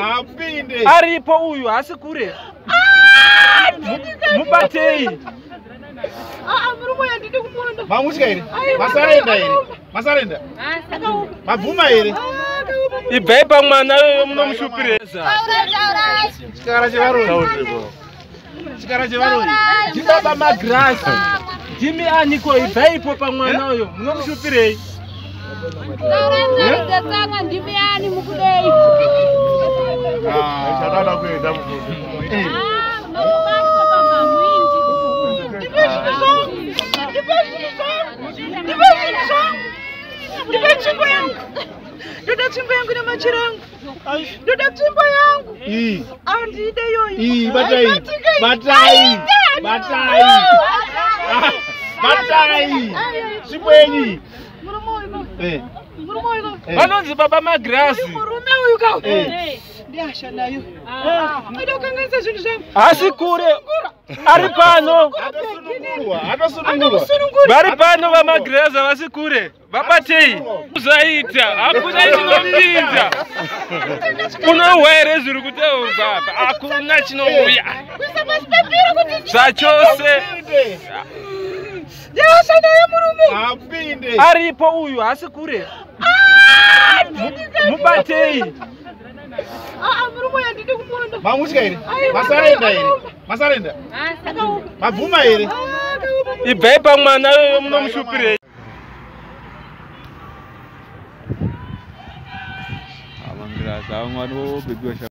Apinde. Aripo uyu haasi kure. Mubatei. Murume uyu handidi kumuona. Mamutya here? Masarenda here? Masarenda? Mabvuma here? Ibvai pamwana uyo munomushupireza. Chikara chevaroyi. Chikara chevaroyi. Ndibaba Magirasi. Ndimi aniko ibvaipo pamwana uyo munomushupirei. Ndimi ani mukudei? Chadada kuenda mufupi. Ndipe tsvimbo yangu. Ndoda tsvimbo yangu nemachira angu. Ndoda tsvimbo yangu. Iyi. Andide iyoyo. Iyi batai. Batai. Batai. Batai. Tsvimbo yenyu. Murume uyu. Eh. Murume uyu. Vanonzi baba Magirasi. Murume uyu ka. Eh. Ndiasha nayo. Aida kukanganisa zvinhu zvangu. Haasi kure. Ari pano. Atosunungurwa. Atosunungurwa. Vari pano vaMagirasi havasi kure. Vabatei. Zvaita. Hakuna chinopinda. Unohwa here zviri kutaurwa apa? Hakuna chinouya. Kuisa pasi pepiro kuti Zvachose. Apinde. ndiasha nayo murume. Apinde. Aripo uyu haasi kure. Mubatei. Murume uyu handidi kumuona. Mamutya here? Masarenda here? Masarenda? Mabvuma here? Ibvai pamwana uyo munomushupirei. Amangirasi avo mwana wobebiwa.